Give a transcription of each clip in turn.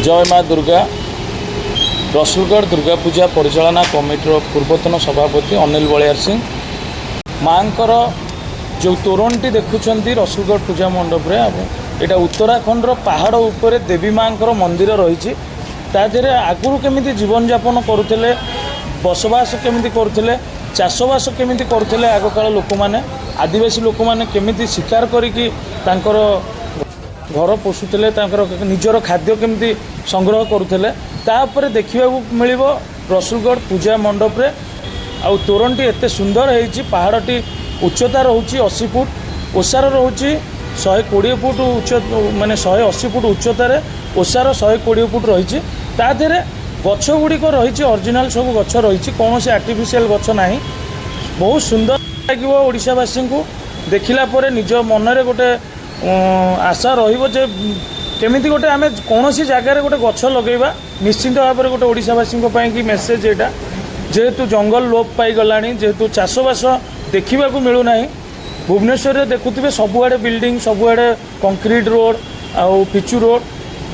ଜୟ ମା ଦୁର୍ଗା। ରସୁଲଗଡ଼ ଦୁର୍ଗା ପୂଜା ପରିଚାଳନା କମିଟିର ପୂର୍ବତନ ସଭାପତି ଅନିଲ ବଳିୟାର ସିଂ। ମାଙ୍କର ଯେଉଁ ତୋରଣଟି ଦେଖୁଛନ୍ତି ରସୁଲଗଡ଼ ପୂଜା ମଣ୍ଡପରେ, ଏଇଟା ଉତ୍ତରାଖଣ୍ଡର ପାହାଡ଼ ଉପରେ ଦେବୀ ମାଙ୍କର ମନ୍ଦିର ରହିଛି। ତା ଦେହରେ ଆଗରୁ କେମିତି ଜୀବନଯାପନ କରୁଥିଲେ, ବସବାସ କେମିତି କରୁଥିଲେ, ଚାଷବାସ କେମିତି କରୁଥିଲେ, ଆଗକାଳ ଲୋକମାନେ, ଆଦିବାସୀ ଲୋକମାନେ କେମିତି ଶିକାର କରିକି ତାଙ୍କର ଘର ପୋଷୁଥିଲେ, ତାଙ୍କର ନିଜର ଖାଦ୍ୟ କେମିତି ସଂଗ୍ରହ କରୁଥିଲେ, ତାପରେ ଦେଖିବାକୁ ମିଳିବ ରସୁଲଗଡ଼ ପୂଜା ମଣ୍ଡପରେ। ଆଉ ତୋରଣଟି ଏତେ ସୁନ୍ଦର ହେଇଛି। ପାହାଡ଼ଟି ଉଚ୍ଚତା ରହୁଛି 80 ଫୁଟ, ଓସାର ରହୁଛି 120 ଫୁଟ ଉଚ୍ଚ, ମାନେ 180 ଫୁଟ ଉଚ୍ଚତାରେ ଓସାର 120 ଫୁଟ ରହିଛି। ତା ଦେହରେ ଗଛ ଗୁଡ଼ିକ ରହିଛି, ଅରିଜିନାଲ ସବୁ ଗଛ ରହିଛି, କୌଣସି ଆର୍ଟିଫିସିଆଲ ଗଛ ନାହିଁ। ବହୁତ ସୁନ୍ଦର ଲାଗିବ ଓଡ଼ିଶାବାସୀଙ୍କୁ। ଦେଖିଲା ପରେ ନିଜ ମନରେ ଗୋଟେ ଆଶା ରହିବ ଯେ କେମିତି ଗୋଟେ ଆମେ କୌଣସି ଜାଗାରେ ଗୋଟେ ଗଛ ଲଗେଇବା। ନିଶ୍ଚିନ୍ତ ଭାବରେ ଗୋଟେ ଓଡ଼ିଶାବାସୀଙ୍କ ପାଇଁ କି ମେସେଜ ଏଇଟା। ଯେହେତୁ ଜଙ୍ଗଲ ଲୋପ ପାଇଗଲାଣି, ଯେହେତୁ ଚାଷବାସ ଦେଖିବାକୁ ମିଳୁନାହିଁ, ଭୁବନେଶ୍ୱରରେ ଦେଖୁଥିବେ ସବୁଆଡ଼େ ବିଲ୍ଡିଂ, ସବୁଆଡ଼େ କଂକ୍ରିଟ ରୋଡ଼ ଆଉ ପିଚୁ ରୋଡ଼।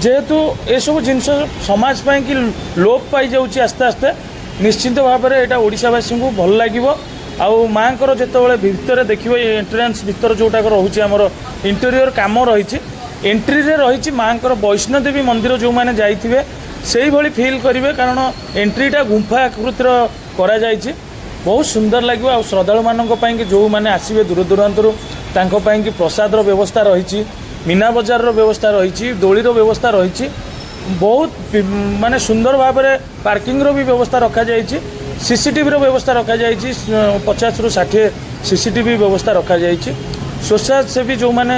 ଯେହେତୁ ଏସବୁ ଜିନିଷ ସମାଜ ପାଇଁ କି ଲୋପ ପାଇଯାଉଛି ଆସ୍ତେ ଆସ୍ତେ, ନିଶ୍ଚିନ୍ତ ଭାବରେ ଏଇଟା ଓଡ଼ିଶାବାସୀଙ୍କୁ ଭଲ ଲାଗିବ। ଆଉ ମାଆଙ୍କର ଯେତେବେଳେ ଭିତରେ ଦେଖିବ, ଏ ଏଣ୍ଟ୍ରାନ୍ସ ଭିତରେ ଯେଉଁଟାକ ରହୁଛି, ଆମର ଇଣ୍ଟେରିୟର କାମ ରହିଛି, ଏଣ୍ଟ୍ରିରେ ରହିଛି ମାଆଙ୍କର ବୈଷ୍ଣୋଦେବୀ ମନ୍ଦିର, ଯେଉଁମାନେ ଯାଇଥିବେ ସେଇଭଳି ଫିଲ୍ କରିବେ, କାରଣ ଏଣ୍ଟ୍ରିଟା ଗୁମ୍ଫା ଆକୃତିର କରାଯାଇଛି। ବହୁତ ସୁନ୍ଦର ଲାଗିବ। ଆଉ ଶ୍ରଦ୍ଧାଳୁମାନଙ୍କ ପାଇଁକି, ଯେଉଁମାନେ ଆସିବେ ଦୂର ଦୂରାନ୍ତରୁ, ତାଙ୍କ ପାଇଁକି ପ୍ରସାଦର ବ୍ୟବସ୍ଥା ରହିଛି, ମୀନା ବଜାରର ବ୍ୟବସ୍ଥା ରହିଛି, ଦୋଳିର ବ୍ୟବସ୍ଥା ରହିଛି। ବହୁତ ମାନେ ସୁନ୍ଦର ଭାବରେ ପାର୍କିଂର ବି ବ୍ୟବସ୍ଥା ରଖାଯାଇଛି, ସିସିଟିଭିର ବ୍ୟବସ୍ଥା ରଖାଯାଇଛି। 50ରୁ 60 ସିସିଟିଭି ବ୍ୟବସ୍ଥା ରଖାଯାଇଛି। ସ୍ୱେଚ୍ଛାସେବୀ ଯେଉଁମାନେ,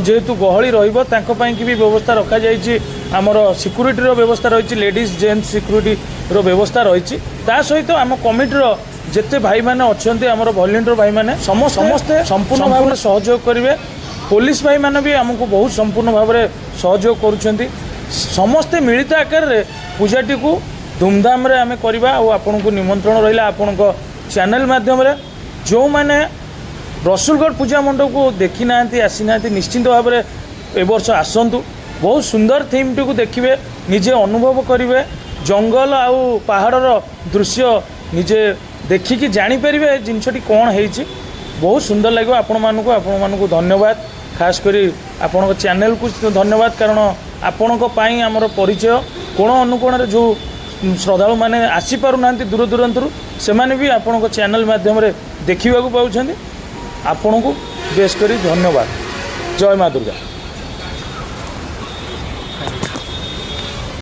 ଯେହେତୁ ଗହଳି ରହିବ, ତାଙ୍କ ପାଇଁକି ବି ବ୍ୟବସ୍ଥା ରଖାଯାଇଛି। ଆମର ସିକ୍ୟୁରିଟିର ବ୍ୟବସ୍ଥା ରହିଛି, ଲେଡ଼ିଜ୍ ଜେଣ୍ଟସ୍ ସିକ୍ୟୁରିଟିର ବ୍ୟବସ୍ଥା ରହିଛି। ତା ସହିତ ଆମ କମିଟିର ଯେତେ ଭାଇମାନେ ଅଛନ୍ତି, ଆମର ଭଲେଣ୍ଟିୟର ଭାଇମାନେ ସମସ୍ତେ ସମ୍ପୂର୍ଣ୍ଣ ଭାବରେ ସହଯୋଗ କରିବେ। ପୋଲିସ ଭାଇମାନେ ବି ଆମକୁ ବହୁତ ସମ୍ପୂର୍ଣ୍ଣ ଭାବରେ ସହଯୋଗ କରୁଛନ୍ତି। ସମସ୍ତେ ମିଳିତ ଆକାରରେ ପୂଜାଟିକୁ ଧୁମଧାମରେ ଆମେ କରିବା। ଆଉ ଆପଣଙ୍କୁ ନିମନ୍ତ୍ରଣ ରହିଲା ଆପଣଙ୍କ ଚ୍ୟାନେଲ ମାଧ୍ୟମରେ। ଯେଉଁମାନେ ରସୁଲଗଡ଼ ପୂଜା ମଣ୍ଡପକୁ ଦେଖିନାହାନ୍ତି, ଆସିନାହାନ୍ତି, ନିଶ୍ଚିନ୍ତ ଭାବରେ ଏ ବର୍ଷ ଆସନ୍ତୁ। ବହୁତ ସୁନ୍ଦର ଥିମ୍ଟିକୁ ଦେଖିବେ, ନିଜେ ଅନୁଭବ କରିବେ। ଜଙ୍ଗଲ ଆଉ ପାହାଡ଼ର ଦୃଶ୍ୟ ନିଜେ ଦେଖିକି ଜାଣିପାରିବେ ଜିନିଷଟି କ'ଣ ହେଇଛି। ବହୁତ ସୁନ୍ଦର ଲାଗିବ ଆପଣମାନଙ୍କୁ। ଆପଣମାନଙ୍କୁ ଧନ୍ୟବାଦ, ଖାସ କରି ଆପଣଙ୍କ ଚ୍ୟାନେଲକୁ ଧନ୍ୟବାଦ, କାରଣ ଆପଣଙ୍କ ପାଇଁ ଆମର ପରିଚୟ କୋଣ ଅନୁକୋଣରେ। ଯେଉଁ ଶ୍ରଦ୍ଧାଳୁମାନେ ଆସିପାରୁନାହାନ୍ତି ଦୂର ଦୂରାନ୍ତରୁ, ସେମାନେ ବି ଆପଣଙ୍କ ଚ୍ୟାନେଲ ମାଧ୍ୟମରେ ଦେଖିବାକୁ ପାଉଛନ୍ତି। ଆପଣଙ୍କୁ ବେଶ କରି ଧନ୍ୟବାଦ। ଜୟ ମା ଦୁର୍ଗା।